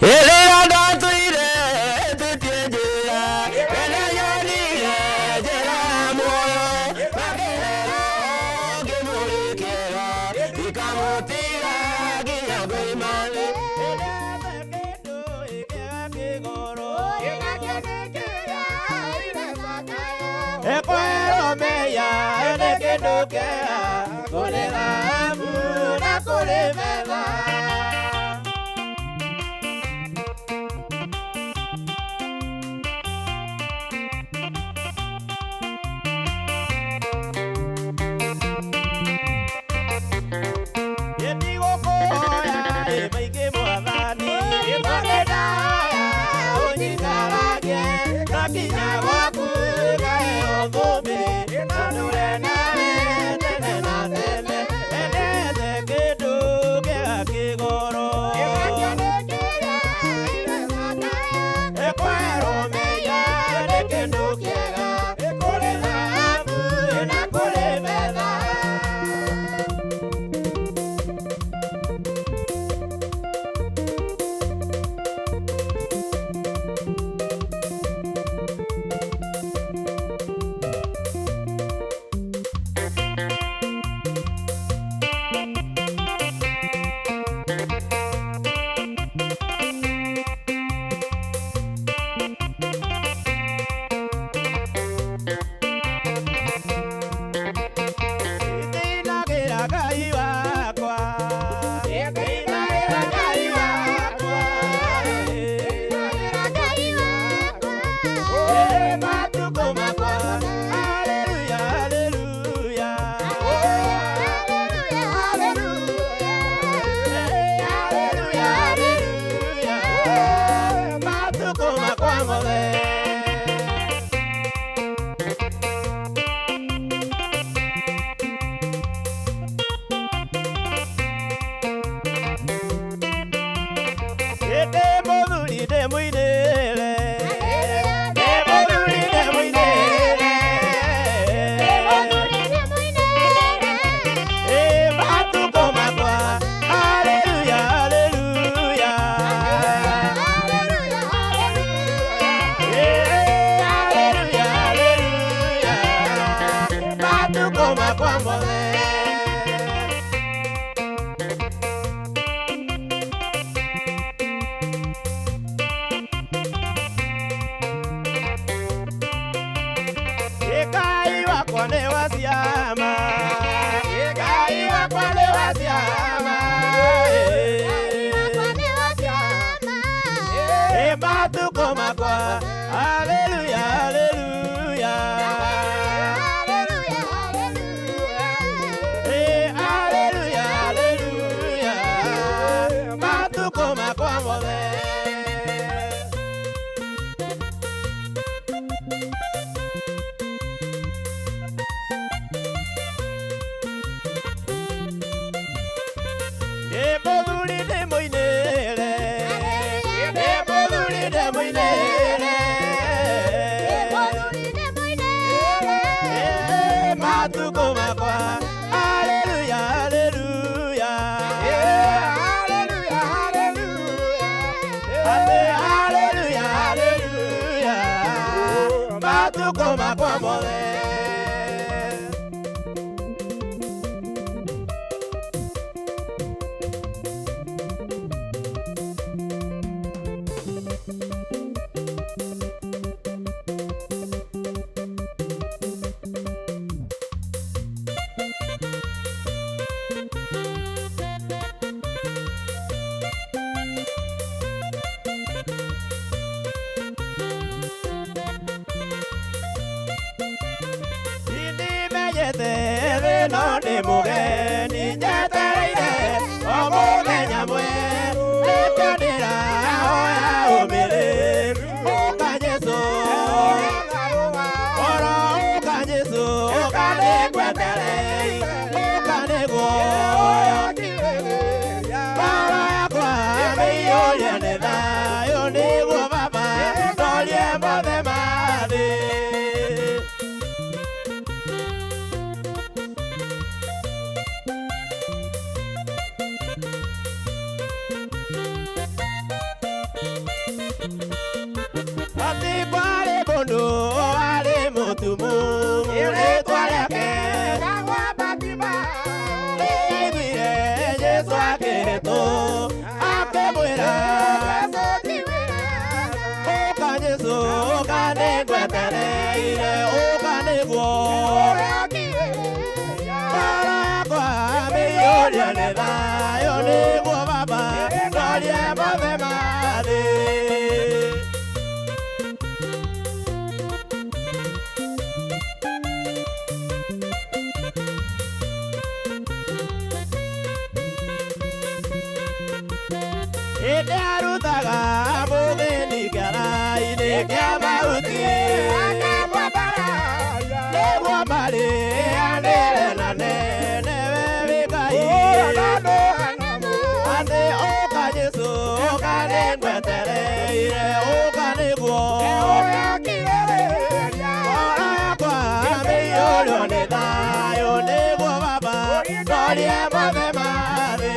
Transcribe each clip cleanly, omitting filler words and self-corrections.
Ĩrĩa ndatũire ĩtĩtie njĩra, ĩrĩa nyonire njĩra ya muoyo, makĩheo ngĩmũrĩkĩra, ikamũtiga nginya ngoima thĩ. Ekwero meya ene kĩndũ kĩega kũrĩ thahabu na kũrĩ betha. Ndigũkũhoya ĩ maingĩ mwathani, tondũ ndaya ũnyikaragie ngakinya gwaku ngaheo thũmbĩ, ndũre nawe tene na tene, endete kĩndũ kĩega kĩgoro. Ekwerwo menya nĩ kĩndũ kĩega kũrĩ thahabu na kũrĩ betha. Ndĩinagĩra Ngai wakwa, ndĩinagĩra Ngai wakwa, ĩ matukũ makwa, haleluya, haleluya, haleluya, haleluya, matukũ makwa mothe. Ndĩ mũthuri ndĩmũinĩre, ndĩ mũthuri ndĩmũinĩre, ĩ matukũ makwa, haleluya, haleluya, ĩ haleluya, haleluya, matukũ makwa mothe. Ngai wakwa nĩ wa ciama, Ngai wakwa nĩ wa ciama, ĩ matukũ makwa, haleluya, haleluya, ĩ haleluya, haleluya, matukũ makwa mothe. Ndĩ mũthuri ndĩmũinĩre, ndĩ mũthuri ndĩmũinĩre, ĩ matukũ makwa, haleluya, haleluya, atĩ haleluya, haleluya, matukũ makwa mothe. Ndimenyete thĩ no ndĩ mũgeni njetereire o mũthenya mwerũ, nĩkĩo ndĩrahoya ũmĩrĩru, ũka Jesũ, oro ũka Jesũ, ũka nĩngwetereire, ũka nĩguo ngoro yakwa mĩiyũrie nĩ thayũ, nĩguo Baba ndorie mothe ma thĩ. Ndorie mothe mathĩ. Hĩndĩ arutaga mũgeni kĩara-inĩ kĩa mahuti, nĩguo marĩanĩre na nene we wĩ Ngai. Atĩ ũka Jesũ, ũka nĩngwetereire, ũka nĩguo ngoro yakwa mĩiyũrwo nĩ thayũ, nĩguo Baba ndorie mothe mathĩ.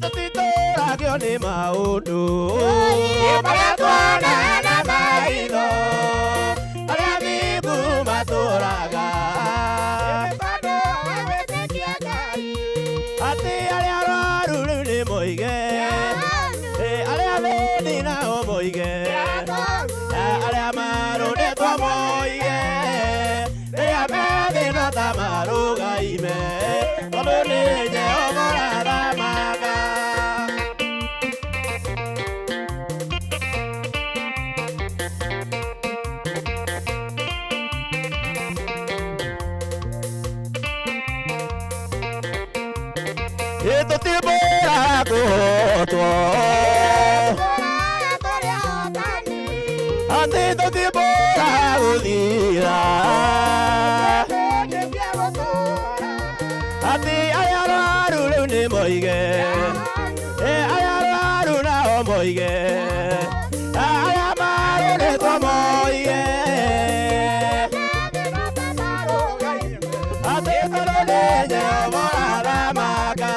Tũtitũragio nĩ maũndũ marĩa tuona na maitho, arĩa thingu matũraga, atĩ arĩa arwaru rĩu nĩ moige, arĩa athĩni nao moige, arĩa marũnĩtwo moige, rĩrĩa methĩna ta marũgaime, tondũ nĩ Jehova ũrathamaka. Tũtibũra kũhotwo, atĩ tũtibũra gũthira, atĩ arĩa arwaru rĩu nĩ moige, arĩa arwaru nao moige, arĩa marũrĩtwo moige, atĩ tondũ nĩ Jehova ũrathamaka.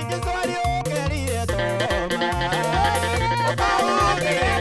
Jesũ ariũkĩrire Toma, ũkaugire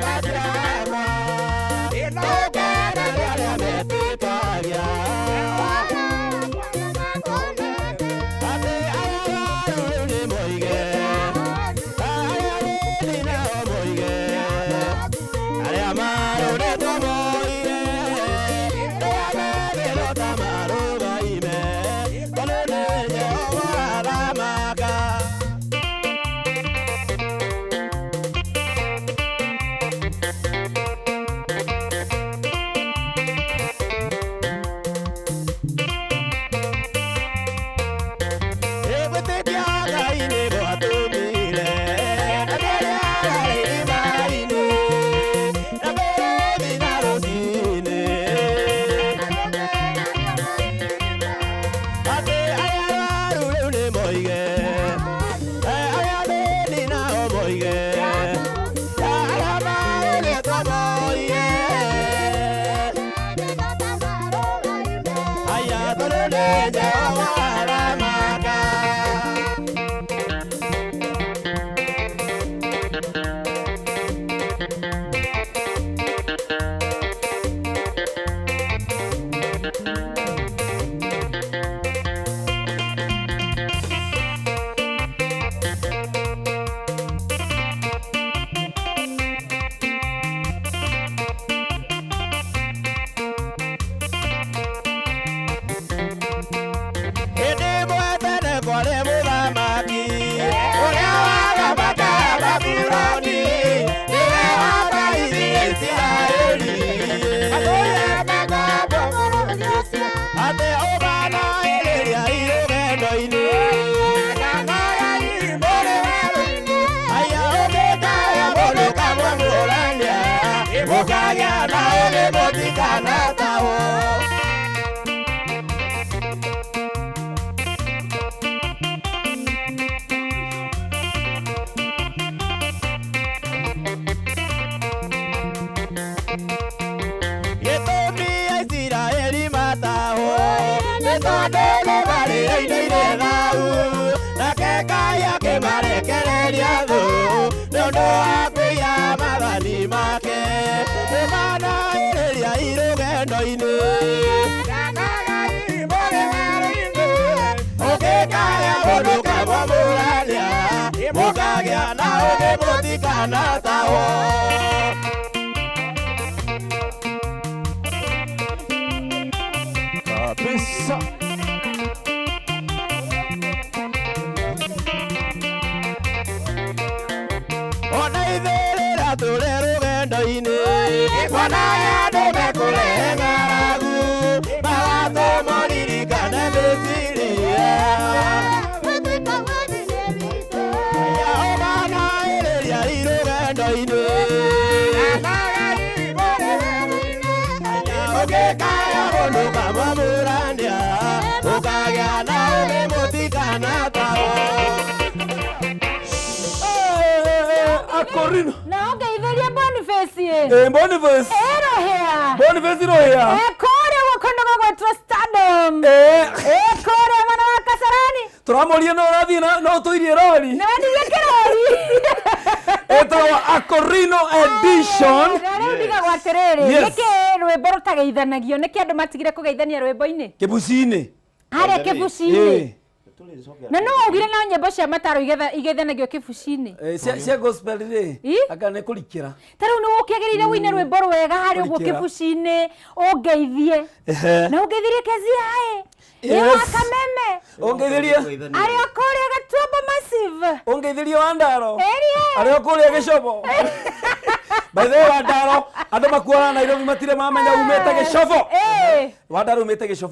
Yake mũkanaĩrĩria irũgendo-inĩ ũkĩkaya mũndũ kamwamũrania mũkagĩa na ũgĩ mũtikanatahwo. Kabisa. Ona ithuĩ tũrĩ rũgendo-inĩ mwana andũ mekũrehe ng'aragu magatũma ririkane mĩciria ũkanaĩrĩria irũgendo-inĩ ũkĩkaya mũndũ kamwamũrania ũkagĩa na ũgĩ mũtikanatahwo. Akorino. Na ũngeithĩrie Boniface. Eh, Boniface. Ĩrohĩa. Boniface Rohia. Kũrĩa guoko gũgwĩtwo Stardom. Kũrĩa mwena wa Kasarani. Tũramũria no ũrathiĩ na no ũtũirie rori. Nĩ wendirie kĩrori. Ĩtagwo Akorino edition. Na rĩu ndigagwo atĩrĩrĩ, Yes. nĩkĩ rwĩmbo rũtageithanagio? Nĩkĩ andũ matigire kũgeithania rwĩmbo-inĩ? Kĩbuci-inĩ. Harĩa kĩbuci-inĩ. Na no waugire no nyĩmbo cia mataro igeithanagio kĩbuci-inĩ. Eh, cia gospel rĩ, Ĩ? anga nĩ kũrikĩra. Ta rĩu nĩ ũkĩagĩrĩire wũine rwĩmbo rwega harĩa ũguo Kũrikĩra. kĩbuci-inĩ ũngeithie. Ehe. Na ũngeithirie Kezia ĩ. Ĩ Yes. wa Kameme. Ũngeithĩrie. Arĩa kũrĩa Gatuamba Massive. Ũngeithĩrie Wandaro. Ĩrie. Arĩa kũrĩa Gĩcobo. By the way, Wandaro, andũ makuaga Nairobi matirĩ mamenya umĩte Gĩcobo. Ĩ. Wandaro umĩte Gĩcobo.